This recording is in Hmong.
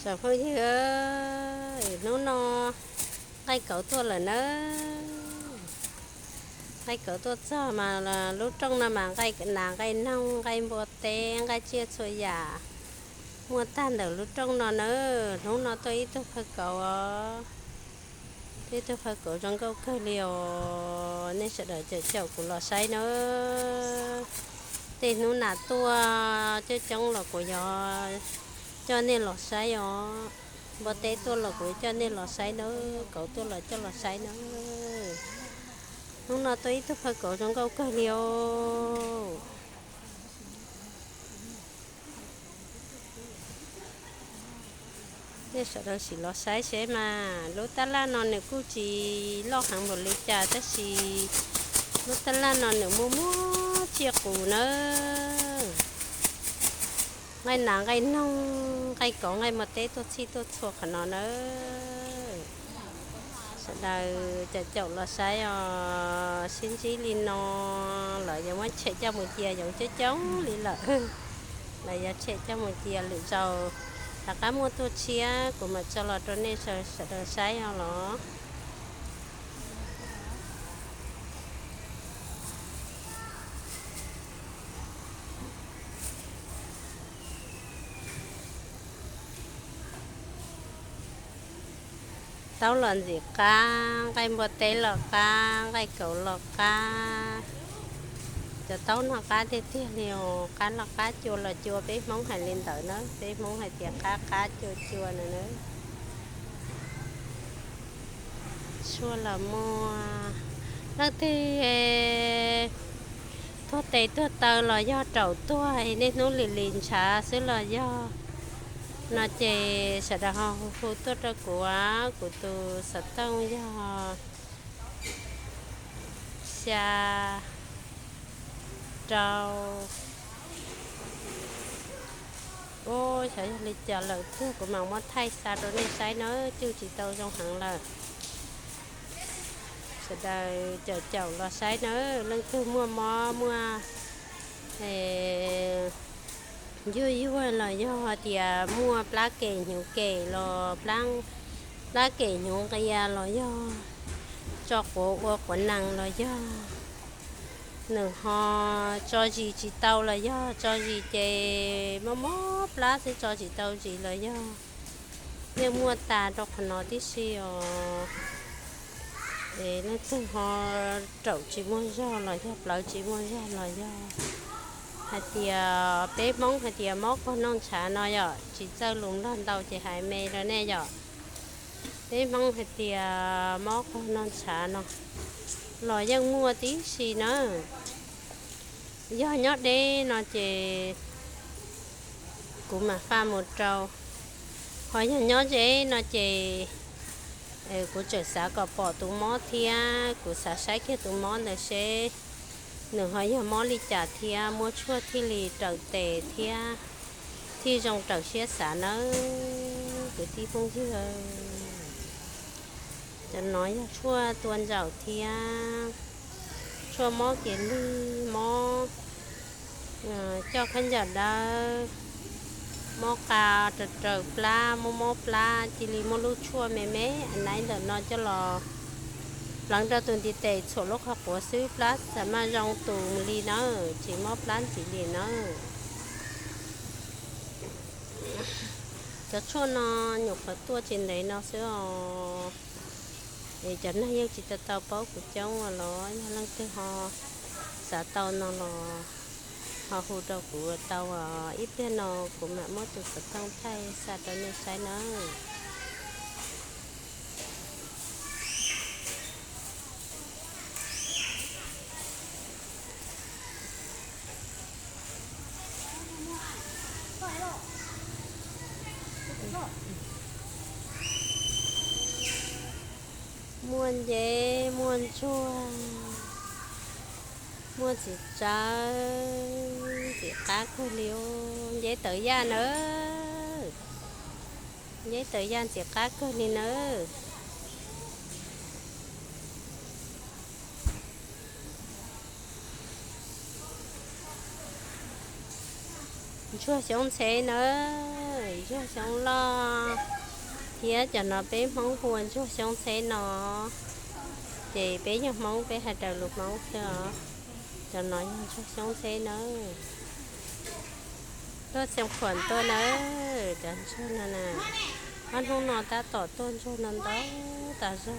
Cov phooj ywg, hnub no nqaij kauv tuaj lawm nawb. Nqaij kauv tuaj txog mas lub rooj no mas nqaij nas nqaij noog nqaij npua teb nqaij tsiaj txhua yam muaj tag ntawm lub rooj no nawb. Hnub no tuaj ib tug phawj kauv os. Tuaj ib tug phawj kauv zoo nkauj kawg li os. Nej sawv daws caum caum kuv los saib nawb. Tej hnub nas tuaj coob coob los kuv yuav coj nej los saib os. Npua teb tuaj los kuv yuav coj nej los saib nawb, kauv tuaj los coj los saib nawb. Hnub no tuaj ib tug phawj kauv zoo nkauj kawg li os. Nej sawv daws sim los saib seb mas lub tab laj no nws kuj tsis loj heev npaum li cas tab sis lub tab laj no nws muaj muaj tsiaj qus nawb. Nqaij nas nqaij noog nqaij kauv nqaij npua teb tuaj txhij tuaj txhua qhov no nawb. Sawv daws caum caum los saib os, sib ntsib li no lawv yuav muab tshem coj mus cia yoov coob coob li lawm. Lawv yuav tshem coj mus cia lwm zaus rov qab muaj tuaj tshiab kuv mam tso los rau nej sawv daws saib os los. Taub los ntxim qab, nqaij npua teb los qab, nqaij kauv los qab. Cov taub no qab tiag tiag li os, qab los qab cua los cua, peb Hmoob hais li ntawd na, peb Hmoob hais tias qab qab cua cua no na. Tshuaj los muaj, leej twg tuag tes tuag taw los yog raum tuag niaj hnub lim lim ntshav xwb los yog no ces sawv daws ho hu hu tuaj rau kuv, kuv tus xov tooj yog xya rau Ub, xyov yog li cas lawm tuag kuv mam muab thaij xa rau nej saib na, cwj tsis tau zoo heev lawm. Sawv daws caum caum los saib na, leej twg muaj mob muaj yuag yuag los yog tias muaj plab kem hnyuv kem los plab kem hnyuv nqia los yog tso quav ua quav nees los yog nws ho tso zis tsis tau los yog tso zis ces mob mob plab xwb tso tsis tau zis los yog yeej muaj tas rau qhov no tib si os. Es leej twg ho raum tsis muaj zog los yog plawv tsis muaj zog los yog hais tias peb Hmoob hais tias mob qaug noj ntshav no yom, tsis txawj lus Nplog ntau ces hais me rau nej yom. Peb Hmoob hais tias mob qaug noj ntshav no los yeej muaj tib si na. Yog nyob deb no ces kuv mam faj mus rau, ho yog nyob ze no ces kuv tseem xav kom pom tus mob thiab kuv xav saib kiag tus mob ntawd seb nws ho yog mob li cas thiab muab tshuaj thiaj li raws tes thiab thiaj zoo raws siab xav nawb kwv tij phooj ywg. Cov no yog tshuaj tua ntsaum thiab tshuaj mob kiav lig, mob coj khaub ncaws dawb, mob qa raws raws plab, mob mob plab cia li muaj lub tshuaj me me a naib ntawm no coj los pleev rau tus ntiv tes txhuam lub qhov quav xwb plab xam maj zoo tus mus li nawb, tsis mob plab ntxiv li nawb. Cov tshuaj no nyuam qhuav tuaj tsis ntev no xwb os. Es cov neeg yeej tsis tau tau paub kuv coob los yog leej twg ho xav tau no los ho hu rau kuv tau os. Ib pliag no kuv mam muab tus xov tooj thaij xa rau nej saib nawb. Muaj nceb, muaj ntsuag, muaj txiv tsawb, ntxim qab kawg li. Nceb tawv yaj nawb, nceb tawv yaj ntxim qab kawg li nawb. Ntsuag xyoob ntxhe nawb, ntsuag xyoob loj, Thiab cov no peb Hmoob hu ua ntsuag xyoob ntxheb no, ces peb yog Hmoob peb hais raws lus Hmoob xwb os. Cov no yog ntsuag xyoob ntxheb nawb. Tuaj xyoo khuam tuaj nawb, cov ntsuag no na. Ob hnub no tab tom tuaj ntsuag no ntau tas zog.